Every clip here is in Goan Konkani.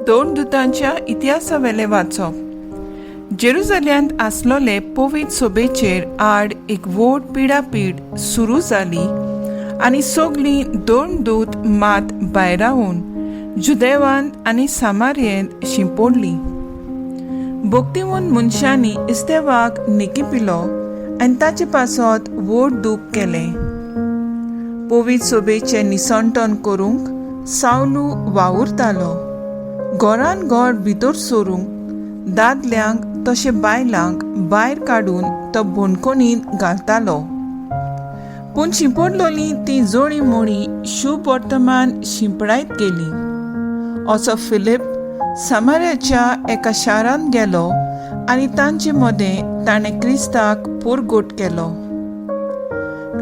दोन दुतांच्या इतिहासावेलें वाचप. जेरुजाल्यांत आसलोले पवित्र सोबेचेर आड एक व्हड पिडापीड सुरू जाली आनी सगलीं दोन दूत मात भायरावन जुदेवांत आनी सामारयेंत शिंपोडलीं. भक्तिवंत मनशांनी इस्तेवाक निकिपिलो आनी ताचे पासत व्हड दूख केलें. पवित्र सोबेचें निसंटन करूंक सावलू वावुरतालो. घरान घर भितर सरूंक दादल्यांक तशें बायलांक भायर काडून तो बणखणींत घालतालो. पूण शिंपडलोलीं तीं जोडी मोडी शुभ वर्तमान शिंपडायत गेलीं. असो फिलीप सामार्याच्या एका शारांत गेलो आनी तांचे मदें ताणें क्रिस्ताक पुरगोट केलो.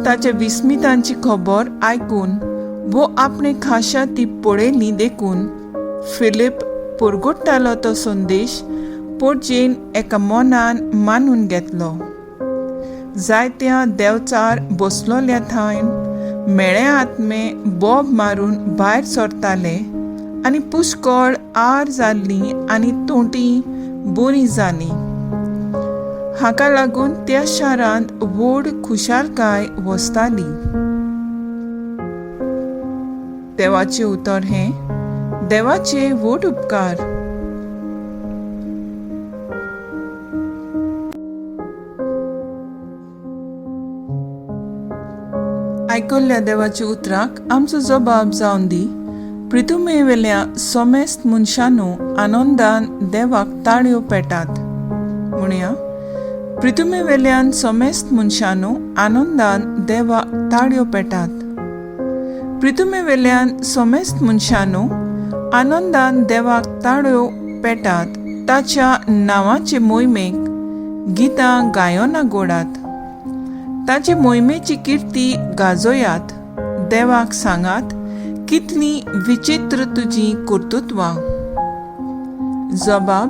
ताच्या विस्मितांची खबर आयकून वो आपणे खाशा ती पळयली देखून फिलीप पुरगोट्टालो तो संदेश पोटजेन एका मनान मानून घेतलो. जायत्या देवचार बसलोल्या थंय मेळे आत्मे बोब मारून भायर सरताले आनी पुष्कळ आर जाल्ली आनी तोंटी बरी जाली. हाका लागून त्या शारांत व्हड खुशालकाय वसताली. देवाचें उतर हें देवाचे व्हड उपकार. आयकल्ल्या देवाच्या उतराक आमचो जबाब जावन दी. प्रितुमेवेल्या सोमेस्त मनशानू आनंदान देवाक ताळयो पेटात. म्हणया, प्रितुमेवेल्यान सोमेस्त मनशानू आनंदान देवाक ताळयो पेटात. प्रितुमेवेल्यान सोमेस्त मनशानू आनंदान देवाक ताळयो पेटात. ताच्या नांवाचे मोहिमेक गितां गायना गोडात. ताचे मोहिमेची किर्ती गाजोयात. देवाक सांगात कितली विचित्र तुजी कर्तृत्वां. जबाब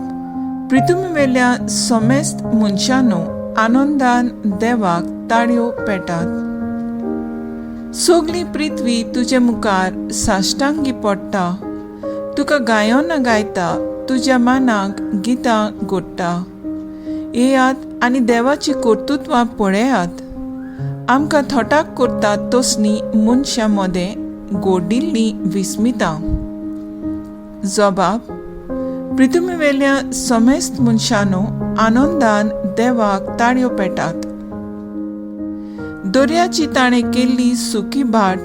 प्रितुमेवेल्या सोमेस्त मनशानू आनंदान देवाक ताळयो पेटात. सगली पृथ्वी तुजे मुखार साश्टांगी पडटा. तुका गायना गायता, तुज्या मानाक गितां गोडटा. येयात आनी देवाची कर्तृत्वां पळयात. आमकां थोटाक करतात तसलीं मनशां मदें गोडिल्लीं विस्मितां. जबाब प्रितुमेवेल्या समेस्त मनशानू आनंदान देवाक ताळयो पेटात. दर्याची ताणें केल्ली सुकी भाट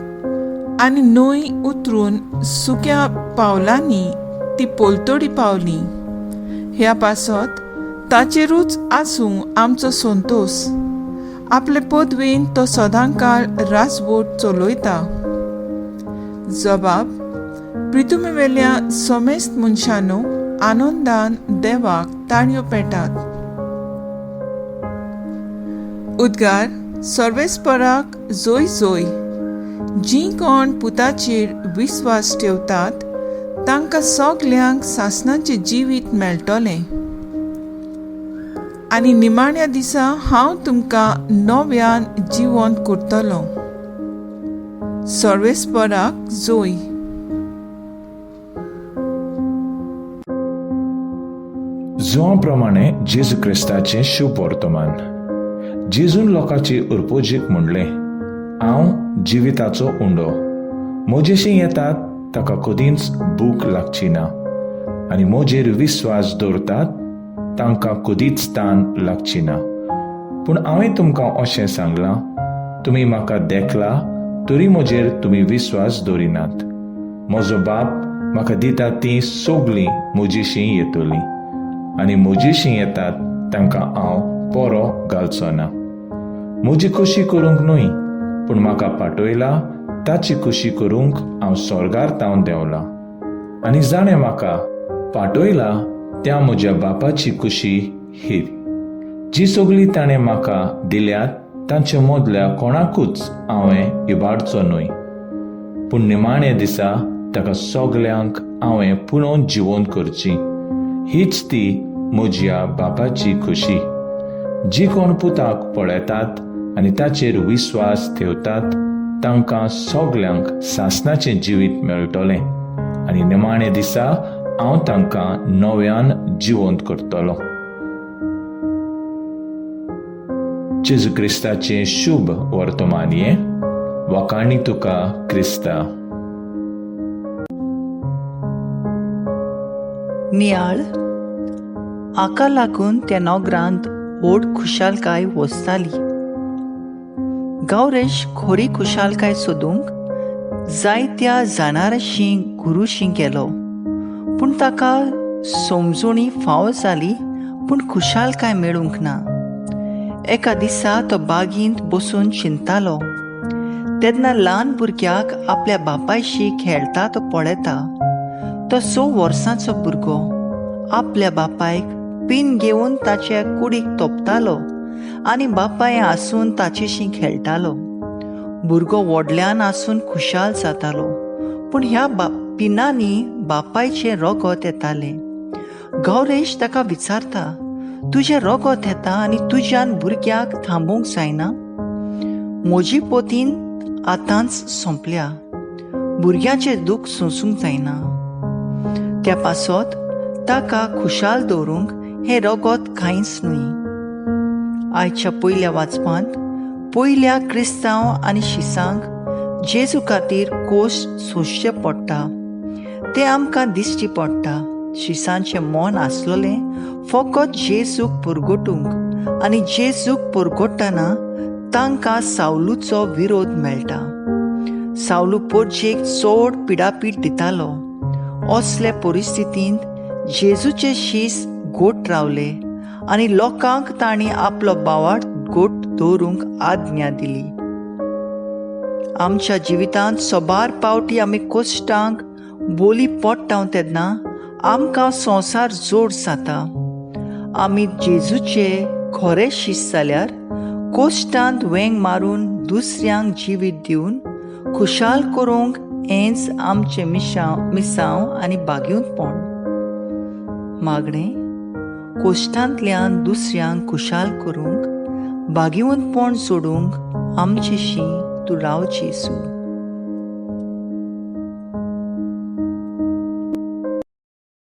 आनी न्हंय उतरून सुक्या पावलांनी ती पोलतोडी पावली. ह्या पासत ताचेरूच आसूं आमचो संतोस. आपले पदवेन तो सदांकाळ राजवट चलयता. जबाब प्रितुमेवेल्या समेस्त मनशानू आनंदान देवाक ताळयो पेटात. उद्गार सर्वेस्पराक जोय जोय. जीं कोण पुताचेर विस्वास ठेवतात तांकां सगल्यांक सासणाचें जिवीत मेळटलें. आनी निमाण्या दिसा हांव तुमकां नव्यान जिवंत करतलो. सर्वेस्पराक जोय. जुआ प्रमाणे जेजू क्रिस्ताचें शुभ वर्तमान. जेजून लोकांची उर्पोजीक म्हणलें, हांव जिविताचो उंडो. म्हजेशी येतात ताका कदींच भूक लागची ना आनी म्हजेर विस्वास दवरतात तांकां कदीच तान लागची ना. पूण हांवें तुमकां अशें सांगलां, तुमी म्हाका देखला तरी म्हजेर तुमी विस्वास दवरिनात. म्हजो बाप म्हाका दिता तीं सगलीं म्हजेशी येतलीं आनी म्हजेशी येतात तांकां हांव पोरो घालचो ना. म्हजी खोशी करूंक न्हय, पूण म्हाका पाठयला ताची खोशी करूंक हांव स्वर्गार तावन देंवलां. आनी जाणें म्हाका पाठयला त्या म्हज्या बापाची खोशी ही, जी सगळी ताणें म्हाका दिल्यात तांचे मदल्या कोणाकूच हांवें इबाडचो न्हय, पूण निमाणे दिसा ताका सगल्यांक हांवें पुणून जिवंत करची. हीच ती म्हज्या बापाची खोशी. जी कोण पुताक पळयतात आनी ताचेर विस्वास ठेवतात तांकां सगल्यांक सासणाचें जिवीत मेळटलें आनी निमाणे दिसा हांव तांकां नव्यान जिवंत करतलो. जेजू क्रिस्ताचें शुभ वर्तमान हें. वाखाणी तुका क्रिस्ता. नियाळ आका लागून त्या नगरांत व्हड खुशालकाय वसताली. गौरेश खोरी खुशालकाय सोदूंक जायत्या जाणाराशी गुरुशी गेलो, पूण ताका समजोणी फावो जाली, पूण खुशालकाय मेळूंक ना. एका दिसा तो बागींत बसून चिंतालो तेन्ना ल्हान भुरग्याक आपल्या बापायशी खेळटा तो पळयता. तो 6 वर्सांचो भुरगो आपल्या बापायक पिन घेवन ताच्या कुडीक तोपतालो आनी बापाय आसून ताचेशी खेळटालो. भुरगो व्हडल्यान आसून खुशाल जातालो, पूण ह्या पिनांनी बापायचें रगत येतालें. गौरेश ताका विचारता, तुजें रगत येता आनी तुज्यान भुरग्याक थांबोवंक जायना? म्हजी पोतीन आतांच सोंपल्या, भुरग्याचें दूख सोंसूंक जायना. त्या पासत ताका खुशाल दवरूंक हें रगत कांयच न्हय. आयच्या पयल्या वाचपांत पयल्या क्रिस्तांव आनी शिसांक जेजू खातीर कोश सोंसचें पडटा तें आमकां दिश्टी पडटा. शिसांचें मन आसलोलें फकत जेजूक परगटूंक आनी जेजूक परगटतना तांकां सावलूचो विरोध मेळटा. सावलू पोरजेक चड पिडापीड दितालो. असले परिस्थितींत जेजूचे शीस गोट रावले आनी लोकांक तांणी आपलो बावाट गोट दवरूंक आज्ञा दिली. आमच्या जिवितांत सोबार पावटी आमी कश्टांक बोली पडटा तेन्ना आमकां संवसार जोड जाता. आमी जेजूचे खरे शीस जाल्यार कश्टांत वेंग मारून दुसऱ्यांक जिवीत दिवन खुशाल करूंक हेंच आमचें मिसांव आनी बागेवतपण. मागणें कोश्टांतल्यान दुसऱ्यांक खुशाल करूंक बागेवतपण सोडूंक आमचेशी तूं राव जेजू.